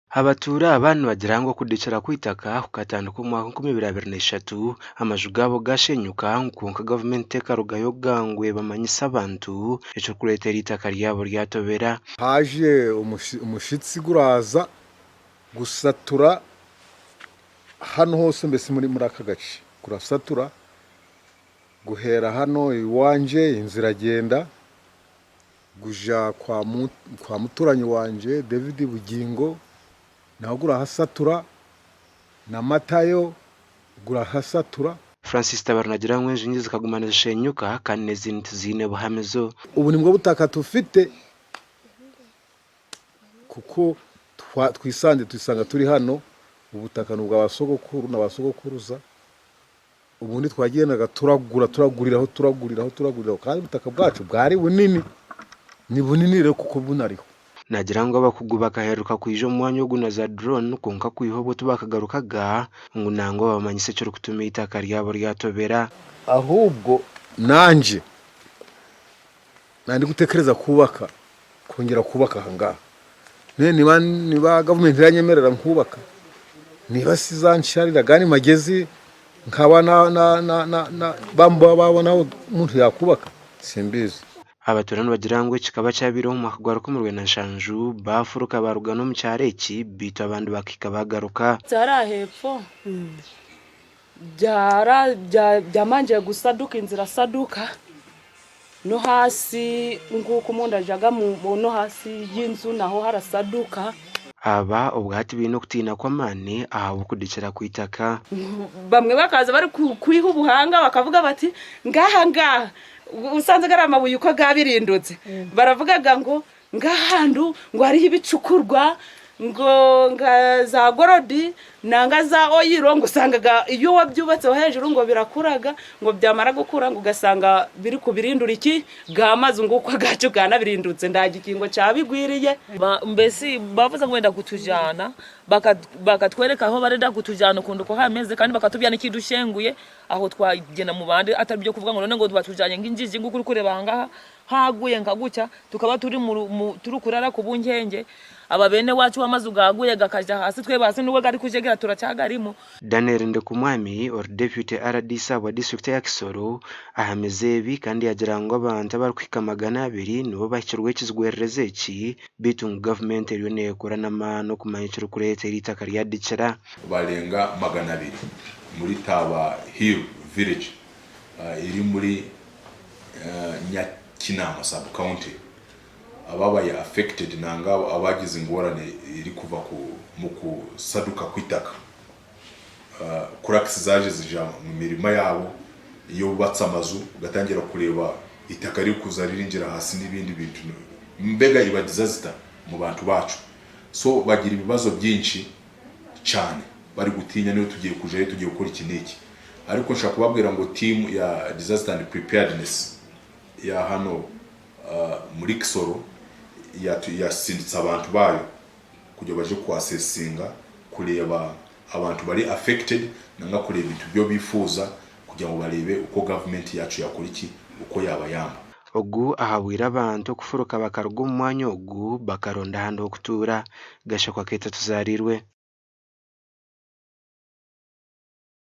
Abatuura aba nibagira ngu okudikira kw'eitaka kukatandika omu mwaka 2023 amaju gaabo gashenyuka kwonka gavumenti tekarugayo ngu ebamanyise abantu ekirikureetera eitaka ryabo ryatobera. Haje omushitsi guraza gusatura hanu hose mbese muri aka gace gurasatura guhera hano iwanje inzira iragenda Guja kwa muturanyi wangye David Bugingo nawe gurahasatura na Matayo gurahasatura. Francis Tabaro nagira ngu enju nyingi zikaguma nizishenyuka kandi n'ezindi tiziine buhamizo. Obu nibwo butaka tufite kuko twisanze twisanga turi hano, obutaka nobwa basogokuru na basogokuruza. Obundi twagyendaga turagura turaguriraho turaguriraho turaguriraho kandi obutaka bwacu bwari bunini, ni bunini rero kuko bunariho. Naagira ngu abakugu bakaheeruka kwija omu mwanya ogu na za drone kwonka kwiha obwo tibakagarukaga ngu nangwa babamanyise ekirikutuma eitaka ryabo ryatobera. Ahubwo nangye nandikutekereza kubaka kwongyera kubaka aha ngaha. Niba niba gavumenti eranyemerera nkubaka, niba si zansharira agandi magyezi nkaba babona ahu omuntu yakubaka simbizi. Abatuura nibagira ngu eki kikaba kyabaireho omu mwaka gwa 1970, baafuruka baaruga n'omu kyaro eki beitu abandi bakahika baagaruka. Hariya ahaifo byamangyire gusaduka inzira saduka no hasi nkuko omuntu ajaga no hasi y'inju naho harasaduka. Aba obwahati baine okutiina kw'amaani ahabw'okudikira kw'eitaka. Bamwe bakaza bari kwiha obuhanga bakavuga bati ngaha ngaha usanze gari amabuye uko gabirindutse baravugaga ngu Nk'ahantu ngu hariho ebicukurwa ngu nka za gorodi nanga za oyiro ngu osangaga iyo wabyubatseho hejuru ngu birakuraga ngu byamara gukura ngu ogasanga biri kubirindura ki ga maju ngu oku agacu ganabirindutse ndagikingo kyabigwiriye. Mbesi bavuze ngu benda kutujana bakatwereka ahu barenda kutujana okundu oku hameze kandi bakatubwira n'ekidushenguye aho twagyenda mu bandi atari by'okuvuga ngu none ngu batujanye nk'enjiji ngu oku orikureeba aha ngaha Haaguye nka gutya, tukaba turi turikurara ku bunkyengye, aba beene waacu amaju gaaguye gakaja ahaasi tweba ahaasi nibwo garikujegera turakyagarimu. Daniel Ndikumwami ori Deputy rdc ahabwa disiturikiti eya Kisoro ahamize ebi kandi yaagira ngu abantu abarikuhika 200 nibo bahikirweho ekizigwererezi eki beitu ngu gavumenti eriyo neekora n'amaani okumanya ekirikureetera eitaka ryadikira. Barenga 200 muri Taaba Hill Village eri muri Nyakinama sub county ababaye affected nanga abagize engorane erikuva mukusaduka kwitaka. Cracks zaje zija mumirima yabo iyo bubatse amazu ugatangira kureba itaka ririkuza ririnjira hasi nibindi bintu mbega iba disaster mubantu bacu so bagira ibibazo byinshi cyane bari gutinya niyo tugiye kujayo tugiye gukora iki n'iki ariko nshaka kubabwira ngo team ya disaster and preparedness ya hano muri Kisoro yasinditse abantu bayo kugira baje kuassessinga kureba abantu bari affected nanga kureba ibintu byo bifuza kugira ngo barebe uko government yacu yakora iki uko yabayamba. Ogu ahabwire abantu okufuruka bakaruga omu mwanya ogu bakaronda ahandi h'okutuura. Gashakwa Keita Tuzarirwe.